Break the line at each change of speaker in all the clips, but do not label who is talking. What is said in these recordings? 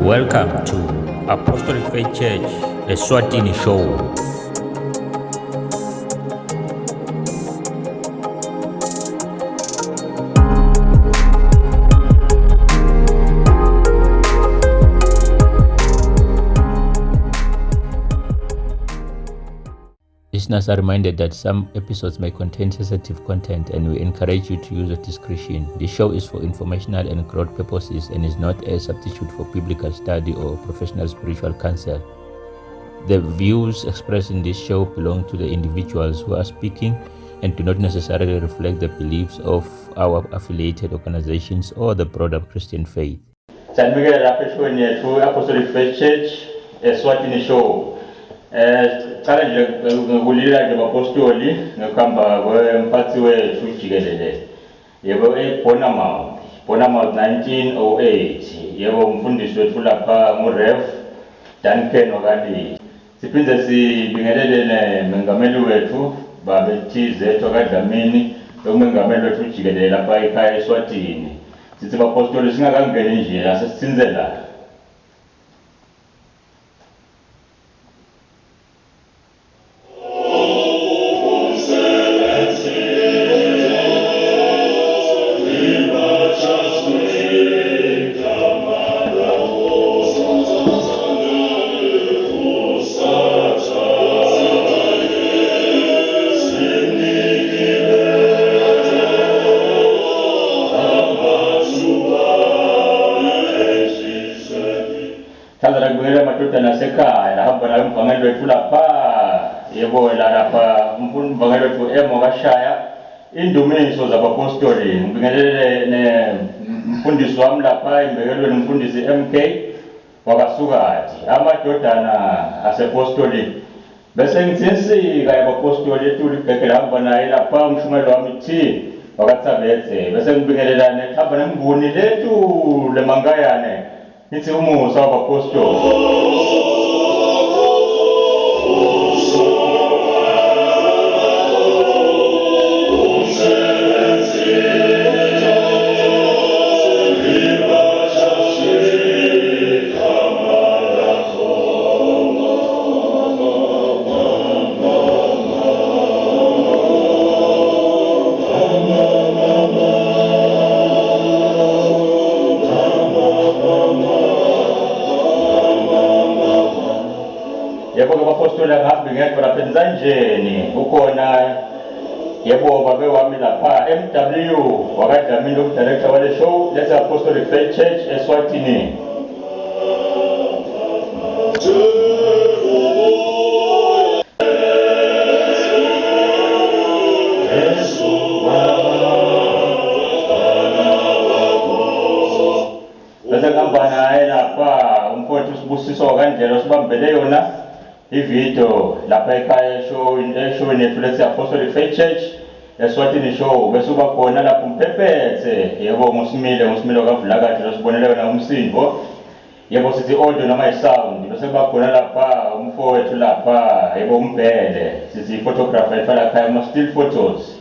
Welcome to Apostolic Faith Church, Eswatini Show. Listeners are reminded that some episodes may contain sensitive content and we encourage you to use your discretion. The show is for informational and growth purposes and is not a substitute for biblical study or professional spiritual counsel. The views expressed in this show belong to the individuals who are speaking and do not necessarily reflect the beliefs of our affiliated organizations or the broader Christian faith.
Siyanibikela lapha eshweni yethu i-Apostolic Faith Church eSwatini Show. Eh cala nje ngokulila nje bapostoli ngekuhamba kwemphathi wethu jikelele. Yebo eBonamouth, Bonamouth 1908. Yebo umfundisi wethu lapha nguRev Duncan Wakalili. Siphinde sibingelele nemengameli wethu Babe TZ wakaDlamini, lokumengameli wethu jikelele lapha ekhaya eSwatini. Sithi bapostoli singakangeni nje asesithinze la. Thanda lakubuyela amadodana asekhaya lahamba naye umvangeli wethu lapha yebo la lapha umvangeli wethu emo kashaya indumiso zabapostoli ngibingelele nemfundisi wami lapha embekelweni umfundisi MK wakasukati amadodana asepostoli Bese ngithi insika yabapostoli etulu igege lahamba naye lapha umshumayeli wami T wakaTsabedze bese ngibingelela nehamba nembuni lethu lemankayane ngithi umusa wabapostoli. Yebo-ke bapostoli angihambi ngedwa lapha enzanjeni ukhona yebo babe wami lapha MW wakaDlamini lomdirector wale show lesi Apostolic Faith Church eSwatini. Bese kuhamba naye lapha umfowethu uSibusiso waKandlela osibambele yona ividiyo lapha ekhaya eshowini yethu lethi Apostolic Faith Church eSwatini Show bese uba khona lapho umphephetse yebo nguSimile nguSimile wakavulakade losibonele yona umsindo Yebo sithi audio noma isound bese kuba khona lapha umfowethu lapha yebo umbhele sithi photographer ethu la khaya ama still photos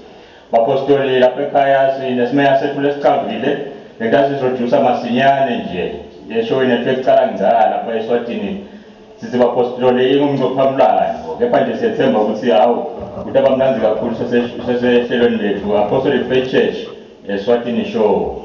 bapostoli lapha ekhaya sinesimeya sethu lesicavile lento sizojusa masinyane nje eshowini yethu ekucala ngca lapha eSwatini sithi bapostoli ingumncophamlando kepha nje siyethemba ukuthi hawu ukuthi abamnanzi kakhulu sesehlelweni lethu Apostolic Faith Church Eswatini Show.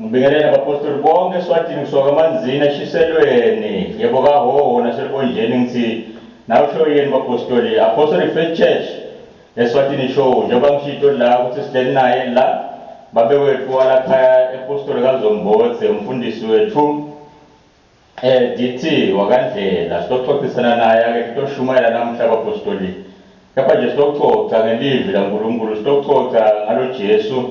Ngibingelela abapostoli bonke eSwatini kusuka kaManzini eShiselweni yebo kaHoho naseLubonjeni ngithi nawe show yenu bapostoli Apostolic Faith Church eSwatini show njengoba ngishito la ukuthi sihleli naye la babe wethu walakhaya epostoli kaZombodze umfundisi wethu Eh DT wakaNdlela sitoxoxisana naye ake sitoshumayela namuhla bapostoli. Kepha nje sitoxoxa ngelivi laNkulunkulu sitoxoxa ngalo Jesu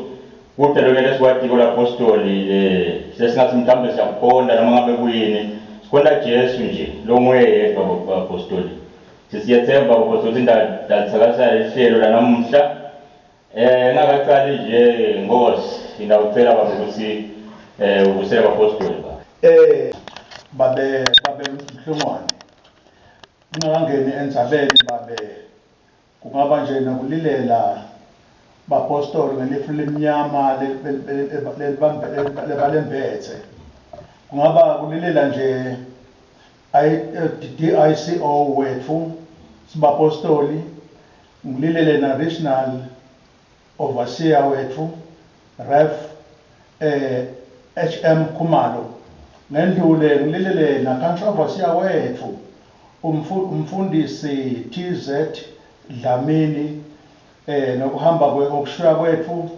kude lokho lesikwatiko lapostoli eh sesingathi mhlawumbe siyakukhonta noma ngabe kuyini sikhonta Jesu nje lo nguye yedwa bapostoli. Siyethemba ukuthi ndalithakasela lihlelo lanamuhla. Ngingakaqali nje Nkosi, ngingawucela baba ukuthi uvusele abapostoli baba.
Babe babe Mhlungwane, ngingakangeni endzabeni babe, kungaba nje nokulilela bapostoli ngelifu lemnyama lebalembethe. Kungaba kulilela nje DICO wethu sibapostoli, ngililele na regional overseer wethu Rev HM Khumalo, ngendlule ngililele na country overseer wethu umfundisi TZ Dlamini, nokuhamba ngokushiya kwethu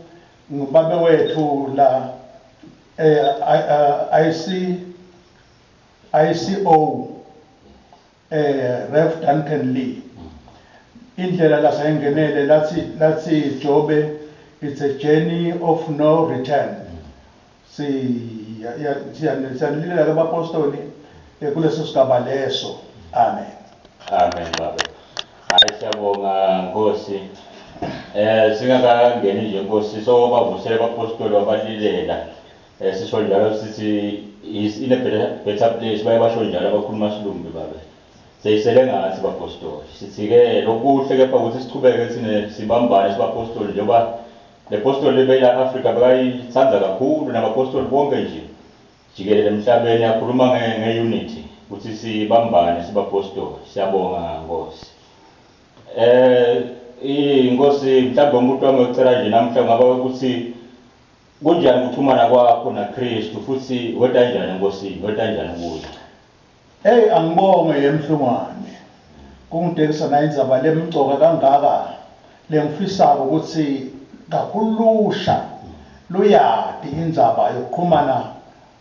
ngubabe wethu la IC ICO Rev Duncan Lee. Indlela lasayingenele lathi Jobe, it's a journey of no return. Siyanililela ke bapostoli kuleso sigaba leso. Amen.
Amen baba. Hayi, siyabonga Nkosi. Singakangeni nje Nkosi, so bavusele abapostoli wabalilela. Sisho njalo sithi is in a better place, baye basho njalo abakhuluma silumbi babe. Seyisele ngathi bapostoli. Sithi ke lokuhle kepha ukuthi sichubeke thine sibambane sibapostoli, njengoba le postoli bela Africa bekayithanda kakhulu nabapostoli bonke nje jikelele emhlabeni, akhuluma nge-unity ukuthi sibambane sibapostoli. Siyabonga Nkosi. Inkosi, mhlawumbe umuntu wami wekucela nje namhla ngaba ukuthi kunjani ukuxhumana kwakho naKristu, futhi weda kanjani eNkosini, weda kanjani kuye?
Hey, angibonge yemhlungwane kungidekisa na indzaba lemcoka kangaka lengifisako ukuthi kakhulu lusha luyati indzaba yokuxhumana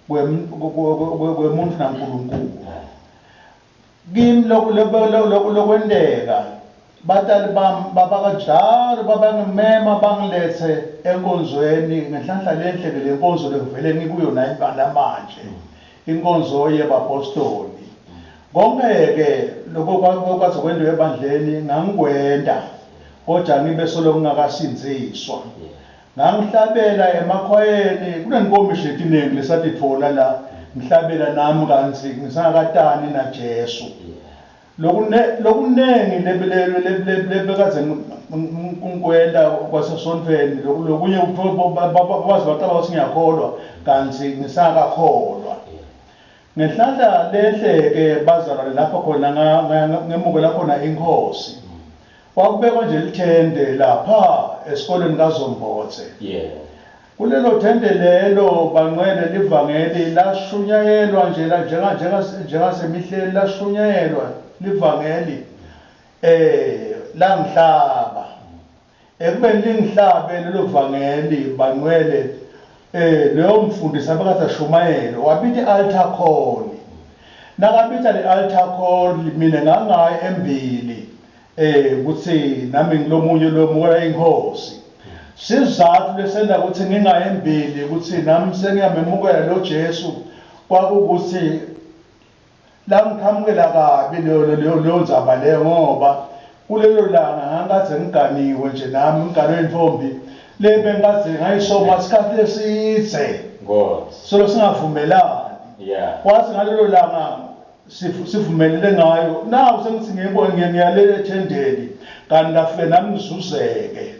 kwemuntu naNkulunkulu. Kimi lokwenteka, batali bami babakanjalo babangimema bangilethe enkonzweni ngenhlanhla lenhle ke lenkonzo lengivele ngikuyo namanje, inkonzo yebapostoli. Konke-ke lokho kwaze kwentiwe ebandleni ngangikwenta, kodwa ngibe solo ngingakasindziswa. Ngangihlabela emakhwayeni, kunenkomishi letiningi lesatitfola la, ngihlabela nami kantsi ngisangakatani naJesu. Lokunengi lebekadze ngikwenta kwasesontfweni, lokunye baze bacabanga ukuthi ngiyakholwa kantsi ngisangakakholwa. Ngenhlanhla lenhle-ke bazalwane, lapho khona ngemukela khona iNkhosi. Kwakubekwa nje lithende lapha esikolweni kaZombodze. Kulelo thende lelo bangcwele livangeli lashunyayelwa nje njengasemihleni, lashunyayelwa livangeli langihlaba. Ekubeni lingihlabe lelo vangeli bangcwele, leyo mfundisi abekade ashumayele wabita i-altar call. Nakabita le altar call, mina ngangayi embili ukuthi nami ngilomunye lomukela inkosi. Sizathu lesenda ukuthi ngingayi embili ukuthi nami sengiyamemukela lo Jesu kwakukuthi langiqhamukela kabi leyo ndzaba leyo, ngoba kulelo langa ngangikadze ngiganiwe nje nami, ngiganwe intombi le bengikadze ngayisoma isikhathi lesidze.
Nkosi.
Solo singavumelani. Kwathi ngalelo langa sivumelene ngayo, nawu sengithi ngiyibone ngiyalela ethendeni, kanti ngafike nami ngizuzeke.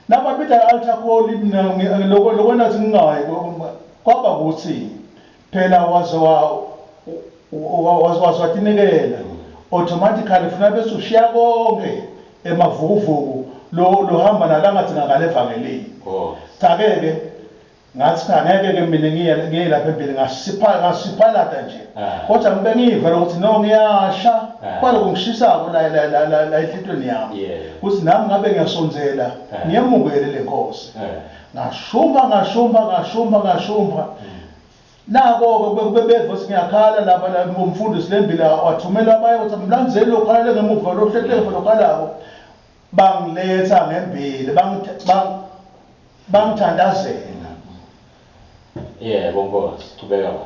Nababita i-altar call, mina lokho nathi ngingayi, kwaba ukuthi phela waze waze watinikela automatically, funa bese ushiya konke emavukuvuku lo lohamba nalangathi ngakale evangelini.
Nkosi.
Cha ke ke ngathi cha, ngeke ke mina ngiye lapha embili, ngasiphalata nje. Kodwa ngibe ngivela ukuthi no, ngiyasha. Kwaloko ngishisako la la la la la enhlitiyweni yami ukuthi nami ngabe ngiyasondzela, ngiyemukele le Nkosi. Ngashumba, ngashumba, ngashumba, ngashumba. Nako-ke kube beva ukuthi ngiyakhala lapha la, umfundisi lembila wathumela abanye ukuthi mlandzeli lokhalele ngemuva lohlehle lokhalako, bangiletha ngembili, bangithandazela.
Yebo Nkosi, chubeka baba.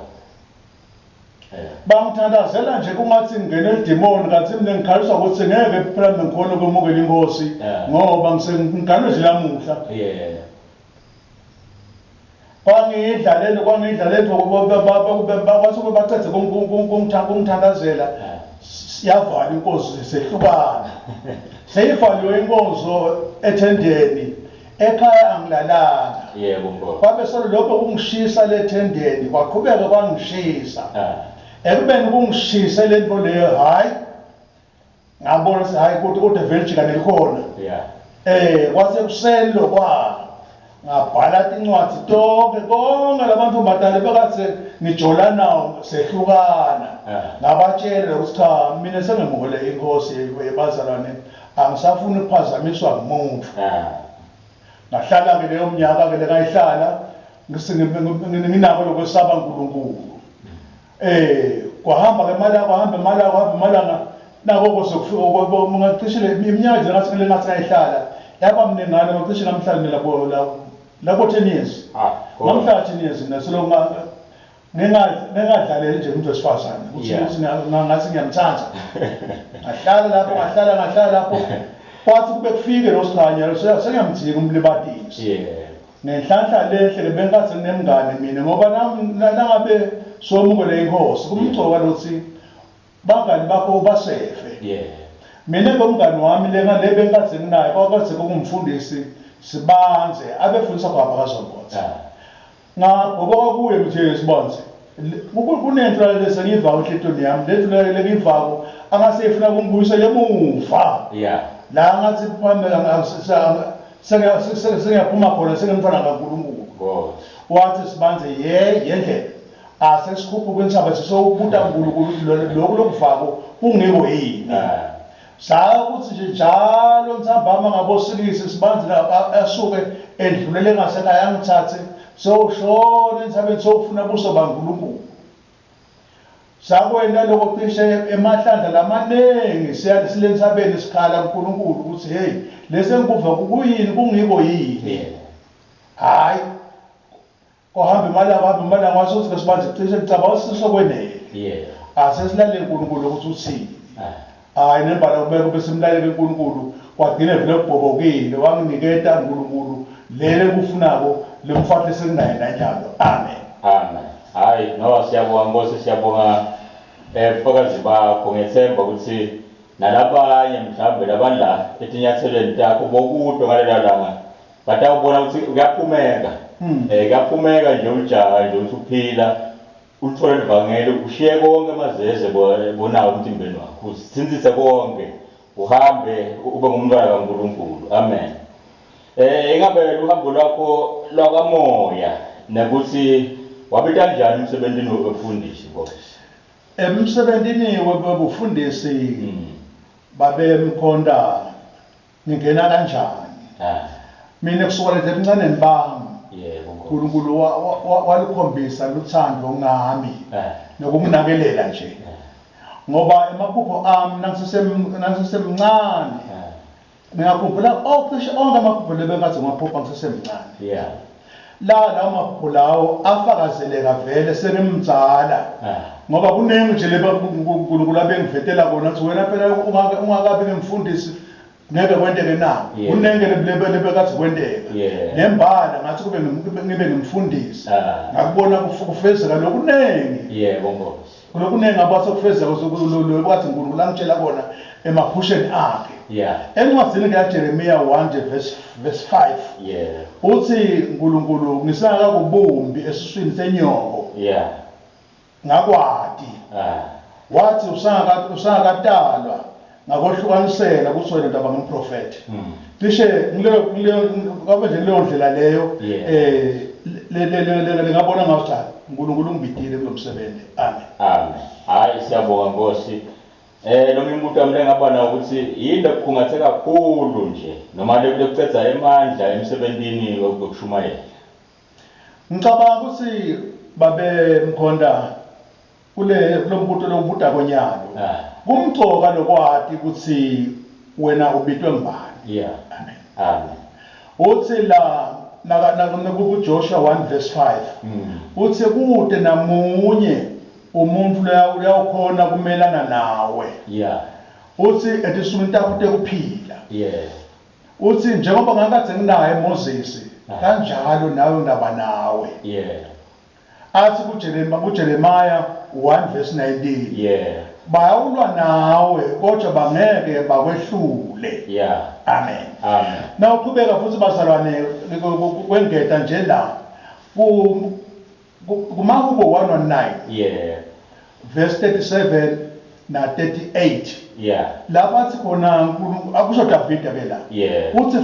Bangithandazela nje kungathi ngingene elidimoni kanti mina ngikhaliswa ukuthi ngeke phela mina ngikhona ukwemukela inkosi ngoba ngisengiganwe nje lamuhla.
Yeah.
Kwangidla lento kwangidla lento kwasuke bacede kungithandazela yavala inkonzo sehlukana. Seyivaliwe inkonzo ethendeni ekhaya angilalanga.
Yebo mfowethu.
Kwabe solo lokho kungishisa lethendeni kwaqhubeka kwangishisa. Ekubeni kungishise lento leyo hayi ngabona ukuthi hayi kodwa kodwa vele jika nelikhona.
Yeah.
Eh kwasekuseni lokwa ngabhala tincwadi tonke konke lamantombazane bekade ngijola nawo sehlukana. Ngabatshela ukuthi cha mina sengemukele inkosi yebazalwane angisafuni ukuphazamiswa ngumuntu. Ngahlala-ke leyo minyaka-ke lekayihlala nginako lokwesaba uNkulunkulu. Eh kwahamba ke malanga kwahamba malanga kwahamba malanga nako kuzokufika ngacishe iminyaka nje ngathi ngathi ngayihlala yaba mningana ngacishe ngamhlala mina labo labo 10 years.
Ah,
ngamhlala 10 years mina selo ngingadlaleli nje umuntu wesifazane ukuthi ukuthi ngathi ngiyamthanda. Ngahlala lapho ngahlala ngahlala lapho kwathi kube kufike lo sikhanya sengiyamjika umlibatisi.
Yeah.
Ngenhlanhla lenhle ke bengathi nginemngane mina ngoba nangabe somukele inkosi kumcoka lokuthi bangani bakho ubasefe.
Yeah.
Mina ke umngani wami lena le bengathi nginaye kwakwazi kungumfundisi Sibanze abefundisa kwapha kaZombodze. Ngabhoboka kuye nje Sibanze. Kunento le sengiyivako enhlitiyweni yami lento le lengiyivako angase ifuna kungibuyisela emuva.
Yeah.
La ngathi phambi sengiyaphuma khona sengimntwana kaNkulunkulu. Wathi Sibanze ye yendlela asesikhuphuke insaba sisowubuta uNkulunkulu ukuthi lokhu lokuvako kungiko yini. Saya ukuthi nje njalo ntsambama ngabosikisi Sibanze asuke edlulele ngasekhaya angithathe sewushona entsabeni sewufuna buso baNkulunkulu. Sakwenta lokho cishe emahlandla lamaningi siya silentsabeni sikhala kuNkulunkulu ukuthi hey lesi engikuva kuyini kungiko yini. Hayi kwahamba imalanga kwahamba imalanga wase uthi ke Sibanze cishe ngicabanga ukuthi sesokwenele.
Yeah.
Asesilalele uNkulunkulu ukuthi uthini. Hayi nembala kubeka kube simlalele uNkulunkulu kwagcine vele kubhobokile wanginiketa uNkulunkulu lele kufunako lemfati lesenginaye nanyalo. Amen.
Amen. Hayi no siyabonga Nkosi siyabonga eh bufakazi bakho ngethemba ukuthi nalabanye mhlawumbe labala etinyathelweni takho bokudwa ngalela langa batawubona ukuthi kuyaphumeka. Eh kuyaphumeka nje ujaha nje ukuthi uphila uthole livangeli ushiye konke amazeze bonawo emtimbeni wakho usithinthise konke uhambe ube ngumntwana kaNkulunkulu. Amen. Eh ingabe luhambo lwakho lwakamoya nekuthi wabita kanjani emsebenzini wobufundisi Nkosi?
Emsebenzini wobufundisi babe Mkhonta ngingena kanjani? Mina kusukela nje ebuncaneni bami
Yebo Nkosi.
uNkulunkulu walukhombisa luthando ngami nokungiнаkelela nje. Ngoba emaphupho ami nangisesemncane ngiyakhumbula cishe onke amaphupho lebengathi ngiwaphupha ngisesemncane.
Yeah.
La lawo maphupho lawo afakazeleka vele sengimdzala. Ngoba kuningi nje leba uNkulunkulu abengivetela kona ukuthi wena phela ungakabi ngimfundisi ngeke kwenteke na. Kuningi lebekathi kwenteka. Nembala ngathi kube ngibe ngimfundisi. Ngakubona kufezeka lokuningi.
Yebo Nkosi.
Kulokuningi abase kufezeka lokwathi uNkulunkulu angitshela kona emaphusheni akhe.
Yeah.
Encwadini kaJeremiya 1 nje verse 5.
Yeah.
Uthi uNkulunkulu ngisengakakubumbi esiswini senyoko.
Yeah.
Ngakwati. Wathi usangakatalwa ngakohlukanisela ukuthi wena ndaba ngumprofeti. Cishe ngileyo ngileyo kwabe nje kuleyo ndlela leyo eh le le le ngabona ngathi uNkulunkulu ungibidile kulomsebenzi. Amen.
Amen. Hayi siyabonga Nkosi. Eh lo mbuto wami lengaba nawo ukuthi yini lekukhungathe kakhulu nje noma lekucedza emandla emsebentini wokushumayela.
Ngicabanga ukuthi babe Mkhonta kule kulombuto lokubuta konyalo. Kumcoka lokwati ukuthi wena ubitwe ngubani.
Yeah.
Amen.
Amen.
Uthi la naka kuJoshua 1 verse 5. Uthi kude namunye Umuntu uyawukhona kumelana nawe.
Yeah.
Uthi etinsukwini takho tekuphila.
Yeah.
Uthi njengoba ngakade nginaye Moses, kanjalo nawe ngaba nawe.
Yeah.
Athi kuJeremiya kuJeremiah 1 verse 19.
Yeah.
Bayawulwa nawe kodwa bangeke bakwehlule.
Yeah.
Amen.
Amen.
Nawuqhubeka futhi bazalwane kwengeta nje la ku kuMahubo 119.
Yeah.
Verse 37 na 38.
Yeah.
Lapho athi khona uNkulunkulu akusho Davida ke la.
Yeah.
Uthi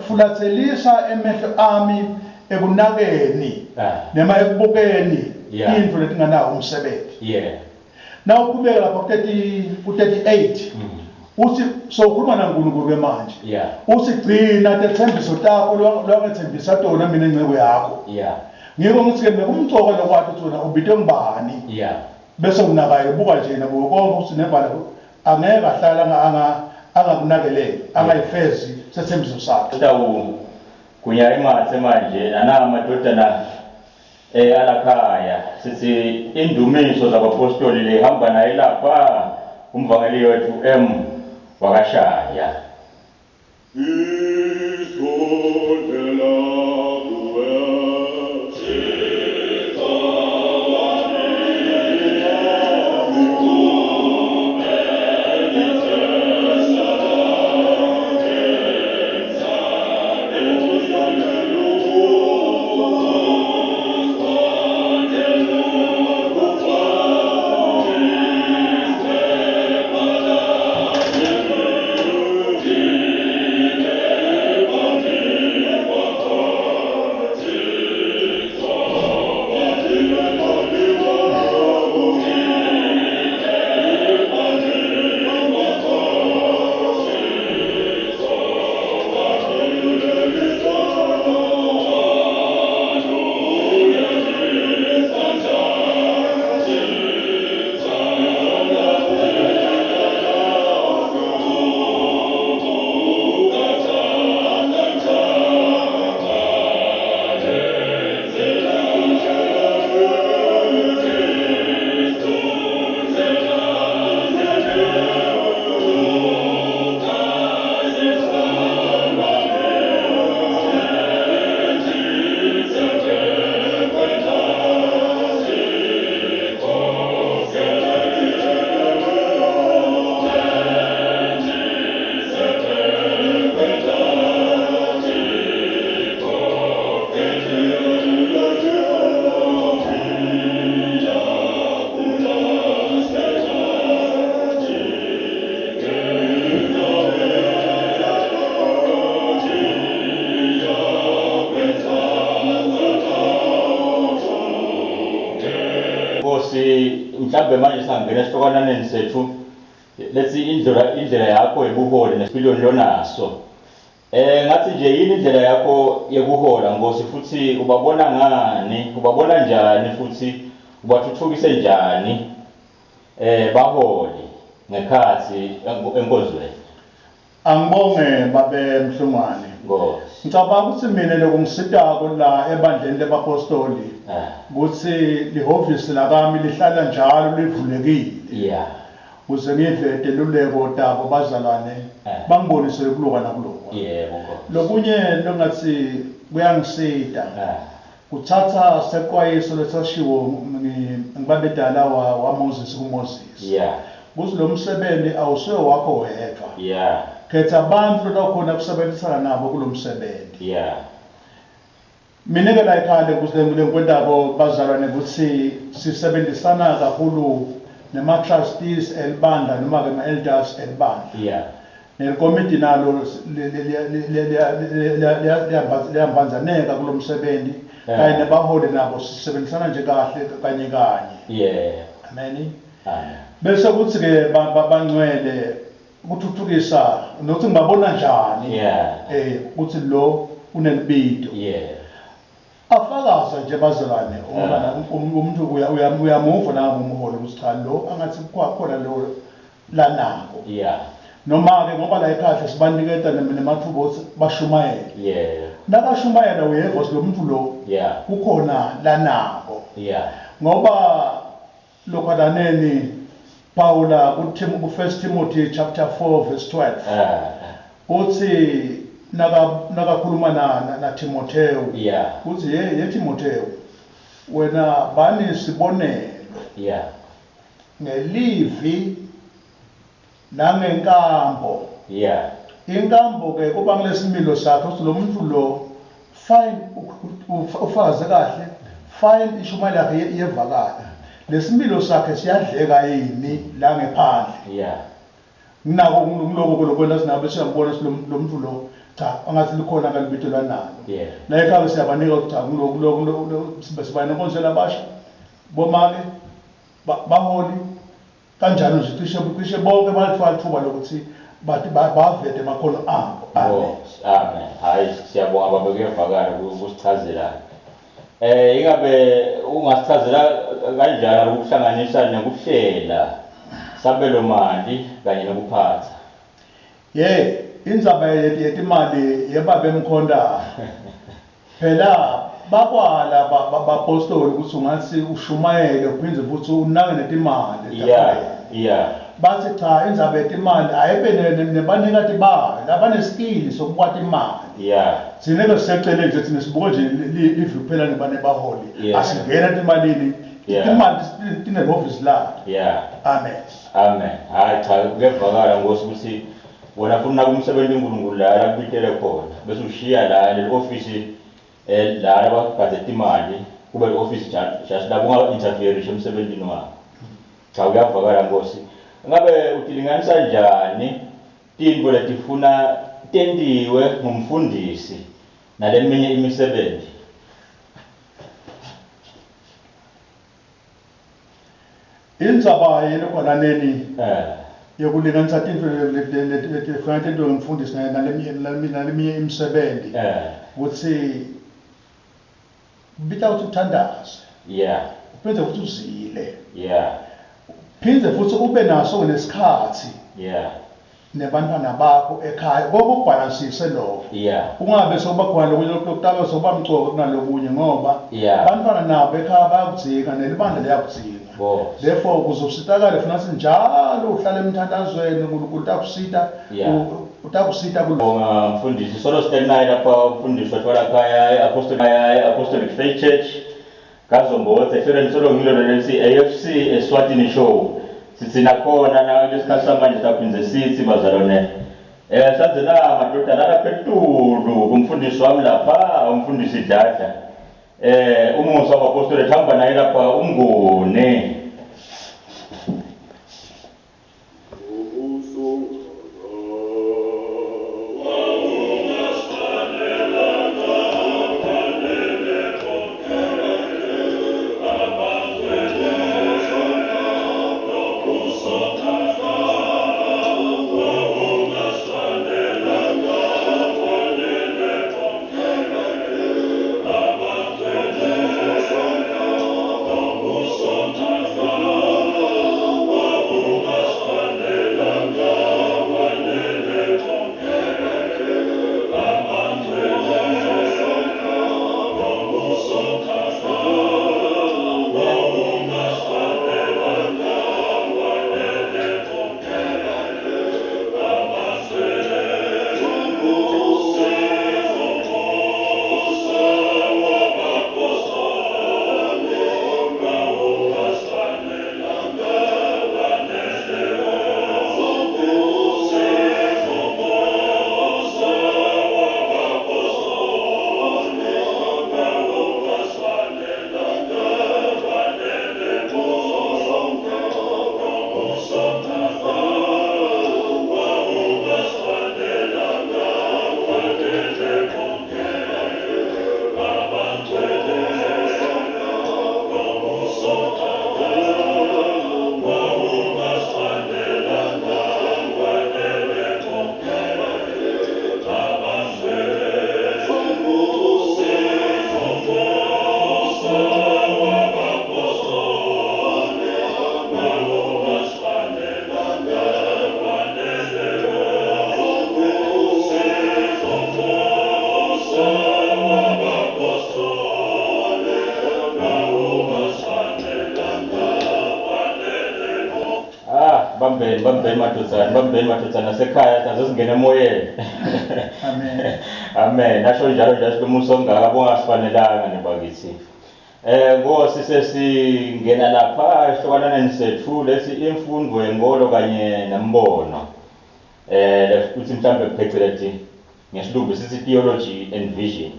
fulathelisa emehlo ami ekunakeni noma ekubukeni
Yeah.
intfo letinganawo umsebenzi.
Yeah.
Nawuqhubeka lapha ku-30 ku-38 uthi sowukhuluma naNkulunkulu ke manje.
Yeah.
Uthi gcina tethembiso takho lwangethembisa tona mina incebo yakho.
Yeah.
Ngiko ngithi ke bekumcoka lokwathi ukuthi wena ubitwe ngubani.
Yeah.
Bese unakayo buka nje nabo konke ukuthi nebala angeke ahlala anga angakunakeleli angayifezi sethembiso sakhe.
Sitawu kunya imathe manje nana amadodana eh alakhaya sithi indumiso zabapostoli lihamba naye lapha umvangeli wethu M wakashaya.
Isondela kuwe.
Nkosi mhlambe manje sangena esihlokwananeni sethu lethi indlela indlela yakho yobuholi nesipiliyoni lonaso. Ngathi nje yini indlela yakho yekuhola Nkosi futhi ubabona ngani ubabona njani futhi ubathuthukise njani baholi ngekhathi enkonzweni.
Angibonge babe Mhlungwane.
Nkosi.
Ngicabanga ukuthi mina lokungisitako la ebandleni lebapostoli ukuthi lihhovisi lakami lihlala njalo livulekile.
Yeah.
Ukuze ngive teluleko tabo bazalwane bangibonise kuluka nakulokwa.
Yebo Nkosi.
Lokunye longathi kuyangisita. Kuthatha seqwayiso lesashiwo ngibabedala wa, wa Moses kuMoses.
Yeah.
Kuthi lo msebenzi awusuye wakho wedwa.
Yeah.
Khetha abantu lokhona kusebenzisana nabo kulo msebenzi.
Yeah.
Mina ke la ekhaya lengikwentako bazalwane ukuthi sisebenzisana kakhulu nema-trustees elibandla noma-ke ama-elders elibandla.
Yeah.
Nelikomidi nalo liyambanzaneka kulo msebenzi kanye nebaholi nabo sisebenzisana nje kahle kanye kanye.
Yeah.
Amen.
Amen.
Bese kuthi ke bangcwele kuthuthukisa nokuthi ngibabona njani.
Yeah.
Ukuthi lo unelibito.
Yeah.
Afakaza nje bazalwane umuntu uyamuva la ngumholi ukuthi cha lo angathi kwakhona lo lanako.
Yeah.
Noma ke ngoba la ekhaya sibaniketa nemathuba ukuthi bashumayele.
Yeah.
Nakashumayela uyeva lo muntu lo
Yeah.
kukhona lanako.
Yeah.
Ngoba Lokwalaneni Paula ku 1 Timothy chapter 4 verse 12. Uthi nakakhuluma na Timotheo. Uthi ye Timotheo wena bani sibonelo. Ngelivi nangenkambo. Inkambo ke kuba kulesimilo sakhe uthi lo muntu lo fine ufakaze kahle, fine ishumayelo yakhe iyevakala. Lesimilo sakhe siyadleka yini la ngephandle? Nginako ngiloko lokwenta sinabe siyambona lo muntu lo cha angathi likhona kalibito lanalo. La ekhaya siyabanika ukuthi cha ngiloko siba nenkonzo labasha bomake baholi kanjalo nje cishe bonke balithola ithuba lokuthi bavete amakhono abo.
Amen. Amen. Hayi siyabonga baba, kuyevakala kusichazela. Ingabe ungasichazela kanjani ukuhlanganisa nekuhlela sabelo mali kanye nokuphatha?
Ye, indzaba yetimali yebabe Mkhonta. Phela bakwala bapostoli ukuthi ungathi ushumayele uphinde futhi unake netimali. Bathi cha indzaba yetimali ayibe nebanikati bayo labanesikili sokukwata imali. Thina ke siseceleni nje thina sibuka nje live kuphela nebanebaholi. Asingena etimalini. Imali tinehhovisi layo. Amen.
Amen. Hayi cha kuyevakala Nkosi ukuthi wena funa kumsebenzi uNkulunkulu la lakubitele khona bese ushiya la le office la lababhadela imali kube le office just la kunga interfere emsebenzini wakho. Cha kuyavakala Nkosi. Ngabe utilinganisa njani tintfo letifuna tentiwe ngumfundisi naleminye imisebenzi?
Indzaba yelokwananeni yokulinganisa tintfo letifuna tentiwe ngumfundisi naleminye imisebenzi kutsi kubita ukuthi uthandaze. Uphinde futhi uzile. Phinde futhi ube naso nesikhathi. Nebantwana bakho ekhaya kokubhalansise lokho. Ungabe sokuba khona lokunye lokutaba sokuba mcoka kunalokunye ngoba bantwana nabo ekhaya bayakudzinga nelibandla liyakudzinga. Therefore ukuze usitakale funa sinjalo uhlale emthandazweni uNkulunkulu utakusita utakusita
kulonga mfundisi solo sihleli lapha umfundisi wethu lakhaya Apostolic Faith Church Kazombodze ehlelweni solo ngilo lelesi AFC Eswatini Show. Sithi nakhona na lesikhathi samanje saphindze sithi bazalwane sanzela madodana lapha etulu kumfundisi wami lapha umfundisi Dladla. Umusa wapostoli hamba naye lapha umnguni. Bambeni, bambeni madvodzana, bambeni madvodzana asekhaya, saze singene emoyeni.
Amen.
Amen. Nasho njalo nje silomusa ongaka bongasifanelanga nebakithi. Eh Nkosi sesingena lapha esihlokananeni sethu lesi imfundo yenkolo kanye nembono. Eh futhi mhlambe phecelezi ngesilungu sithi theology and vision.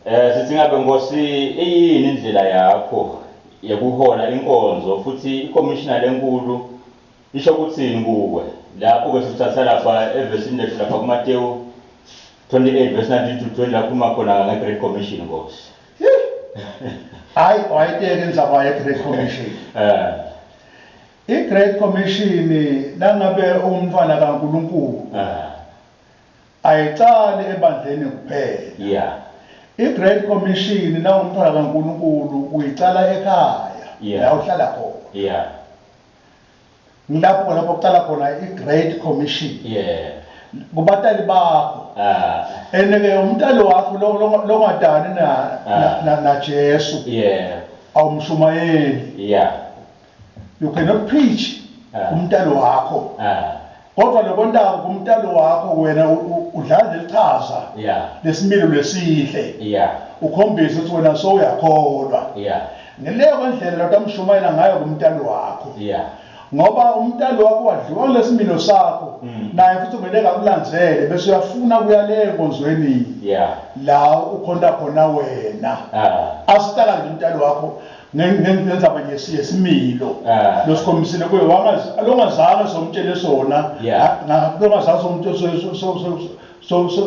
Eh sithi ngabe Nkosi iyini indlela yakho yekuhola inkonzo futhi ikhomishina lenkulu isho ukuthini kuwe? Lapho ke sithatha lapha evesini lethu lapha kuMateyu 28 verse 19 to 20 lakhuluma khona nge-Great Commission Nkosi.
Hayi wayiteka indzaba ye-Great Commission.
Eh
I-Great Commission nangabe umntwana kaNkulunkulu
eh
ayicali ebandleni kuphela.
yeah.
I-Great Commission nawumntwana kaNkulunkulu uyicala ekhaya
Yeah.
la uhlala khona.
Yeah.
Ngilapho lapho kuqala khona i-Great Commission.
Yeah.
Kubatali bakho.
Ah
Ene-ke umntali wakho longadani na,
Ah.
na, na Jesu
yeah.
awumshumayeli.
Yeah.
You cannot preach
Ah.
kumntali wakho.
Ah
Kodwa lokwentako kumntali wakho wena udlala lelichaza
yeah.
lesimilo lesihle.
Yeah.
Ukhombise ukuthi wena sowuyakholwa.
Yeah.
Ngeleyo kwendlela lotamshumayela ngayo kumntali wakho.
Yeah.
Ngoba umntali wakho wadliwa kulesimilo sakho naye futhi kumele akulandzele bese uyafuna kuya le enkonzweni
Yeah.
la ukhonta khona wena.
Ah
Asitaka nje umntali wakho ngendzaba yesimilo
Ah.
losikhombisile kuye longazange somtshele sona
Yeah.
longazange somtshele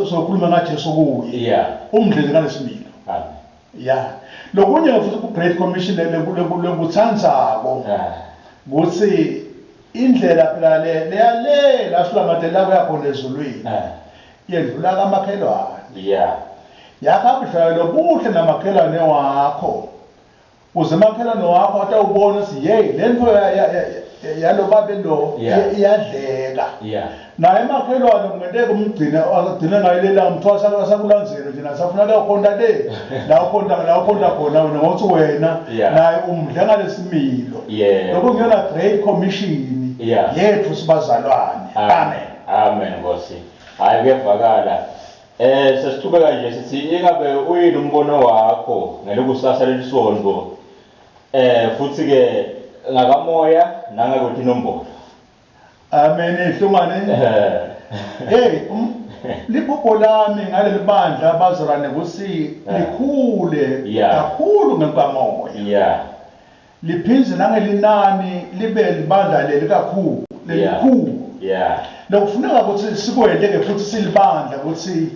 sokhuluma ngaJesu kuye
yeah.
umdlele ngalesimilo.
Amen.
Ya. Lokunye futhi ku Great Commission lekutsandzako
Ah
kutsi indlela phela le leya le la silangadelela kuya khona ezulwini
ah
yendlula kamakhelwane.
yeah.
Yakha budlelwano buhle namakhelwane wakho. Uze makhelwane wakho atawubona ukuthi hey lento yalo babe lo
Yeah.
iyadleka.
Yeah.
Naye makhelwane kungenteka umgcine agcine ngayo lela mthwasa asakulandzela nje nasafuna kuyokhonta le la ukhonta la ukhonta khona wena ngokuthi wena
Yeah.
naye umdle ngalesimilo.
Yeah.
Lokho kuyona Great Commission
Yeah.
yethu sibazalwane. Amen.
Amen Nkosi. Hayi kuyevakala. Eh sesichubeka nje sithi ingabe uyini umbono wakho ngelikusasa lelisonto eh futhi ke ngakamoya nangakuthi inombolo.
Amen ihlungane.
Eh
Hey liphupho lami ngaleli bandla bazalwane ukuthi
Eh.
likhule
Yeah.
kakhulu ngenkamoya.
yeah.
Liphindze nangelinani libe libandla leli kakhulu lelikhulu.
Yeah.
Lokufuneka ukuthi sikwente ke futhi silibandla ukuthi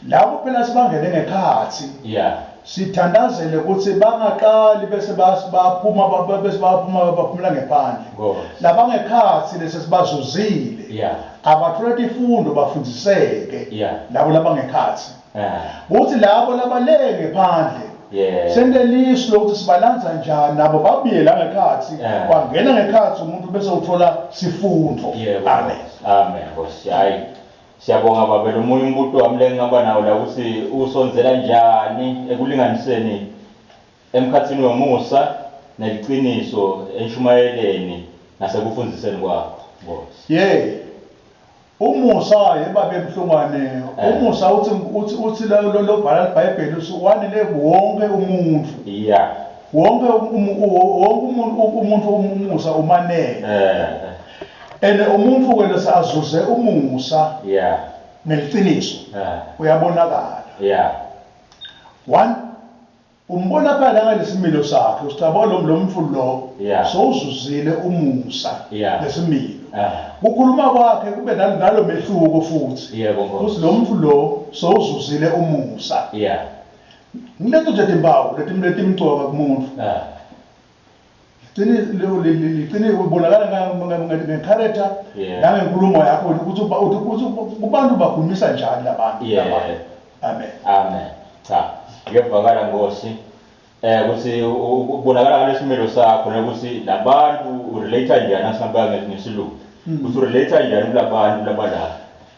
labo phela sibangene ngekhathi
Yeah.
sithandazele ukuthi bangaqali bese baphuma bese baphuma baphumela ngephandle.
Nkosi.
Labangekhathi lesi sibazuzile
Yeah.
abathole tifundo bafundiseke
Yeah.
labo labangekhathi.
Ah
Kuthi labo labale ngephandle
yeah.
sente lisu lokuthi sibalanza njani nabo babuye la ngekhathi
Yeah.
wangena ngekhathi umuntu bese uthola sifundo.
Yebo.
Amen.
Amen Nkosi. Hayi. Siyabonga baba lo munye umbuto wami lengingaba nawo la ukuthi usondzela njani ekulinganiseni emkhathini wemusa neliciniso enshumayeleni nasekufundziseni kwakho Nkosi.
Ye. Umusa yebabe emhlungwane
Eh.
umusa uthi uthi uthi lo lo bhala iBhayibheli uthi wanele wonke umuntu
Yeah.
wonke wonke umuntu umuntu umusa umanele
Eh
ene umuntu ke lesazuze umusa
yeah.
neliciniso
Eh
uyabonakala.
yeah.
One umbona phela ngalesimilo sakhe usicabanga lo lo mfu lo
Yeah.
sowuzuzile umusa
Yeah.
lesimilo
Ah
kukhuluma kwakhe kube nalo mehluko futhi
yebo Nkosi.
ukuthi lo mfu lo sowuzuzile umusa.
Yeah.
Ngileto nje timpawu letimcoka kumuntu
Ah
licine ubonakala ngecharacter
Yeah.
nangenkulumo yakho ukuthi ukuthi kubantu bakhulumisa njani labantu
Yeah.
laba. Amen.
Amen. Cha, kuyevakala Nkosi. Eh ukuthi ubonakala ngalesimilo sakho nokuthi labantu urelate kanjani asihamba ngesilungu. Ukuthi urelate kanjani kulabantu labala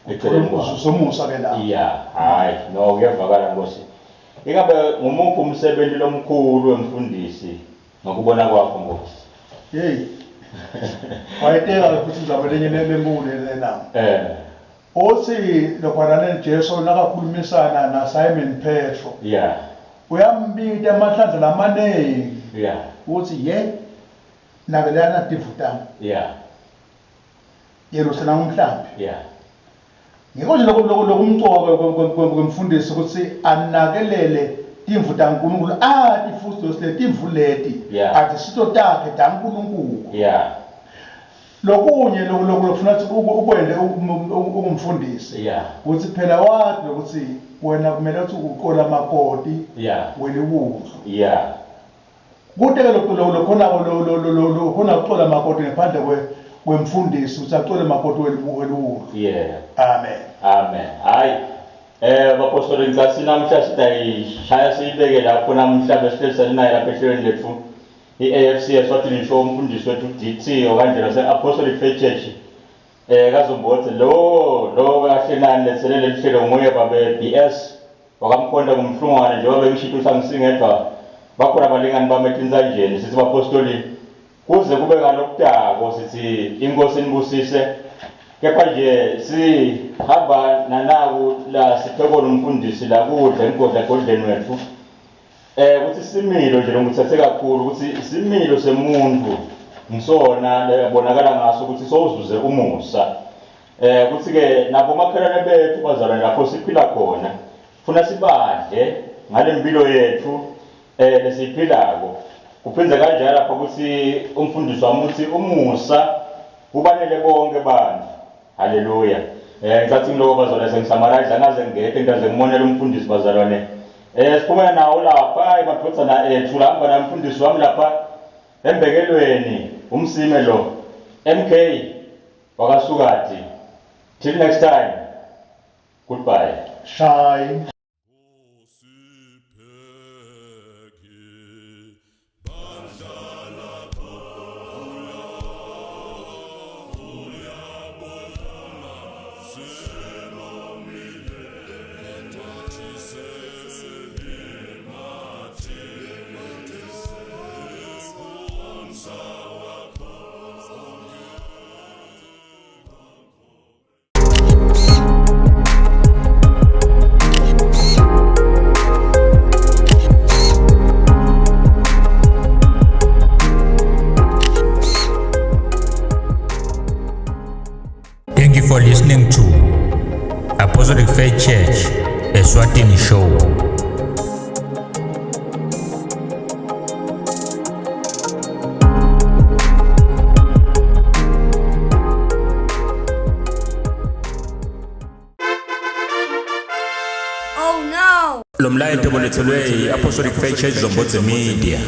eceleni kwakho.
Uzomusa ke la.
Yeah, hayi, no kuyevakala Nkosi. Ingabe ngumuphi umsebenzi lomkhulu wemfundisi ngokubona kwakho Nkosi?
Hey. Wayiteka futhi indzaba lenye lenkulu lenami.
Eh.
Uthi lokhwananeni Jesu nakakhulumisana naSimon Petro.
Yeah.
Uyambita emahlandla lamaningi.
Yeah.
Uthi ye nakelana timvu tami.
Yeah.
Yelusela umhlambi.
Yeah.
Ngiko nje lokumcoka kwemfundisi ukuthi anakelele timvu taNkulunkulu ati futhi lesi timvu leti
Yeah.
atisito takhe taNkulunkulu.
Yeah.
Lokunye lokufuna ukuthi ukwende ukumfundisi.
Yeah.
Ukuthi phela wathi lokuthi wena kumele ukuthi uqola amakoti
Yeah.
weliwundlu.
Yeah.
Kute ke lokho lokhona lokhona ukucola makoti ngaphandle kwemfundisi ukuthi acole makoti weliwundlu.
Yeah.
Amen.
Amen. Hayi. Bapostoli ngicasi namhla sitayishaya siyibeke lapho namhla besihleli naye lapha ehlelweni lethu i-AFC eSwatini show umfundisi wethu DT okandlela se-Apostolic Faith Church kaZombodze lo kahle nani lethelele lihlelo nguye babe BS wakamkhonda ngumhlungwane njengoba bengishito ukuthi angisingedwa bakhona abalingani bami etinsanjeni sithi bapostoli kuze kube ngalokutako sithi inkosi inibusise kepha nje sihamba nanaku la sithekona umfundisi la kudla emgodla godleni wethu ukuthi similo nje ngikuthathe kakhulu ukuthi isimilo semuntu ngisona lebonakala ngaso ukuthi sowuzuze umusa ukuthi ke nabo makhelwane bethu bazalwane lapho siphila khona funa sibadle ngale mpilo yethu lesiyiphilako kuphindze kanjalo lapha ukuthi umfundisi wami uthi umusa kubanele bonke bantu. Haleluya. Ngicathi ngiloko bazalwane sengisamarize angaze ngigede ngigaze ngimonele umfundisi bazalwane. Siphumela nawo lapha emadvodzana ethu lahamba namfundisi wami lapha embekelweni umsime lo MK wakasukati. Till next time. Goodbye.
Shine.
Thank you for listening to Apostolic Faith Church, Eswatini Show.
Oh no!
Lo mlayeto olethelwe yi-Apostolic Faith Church Zombodze Media.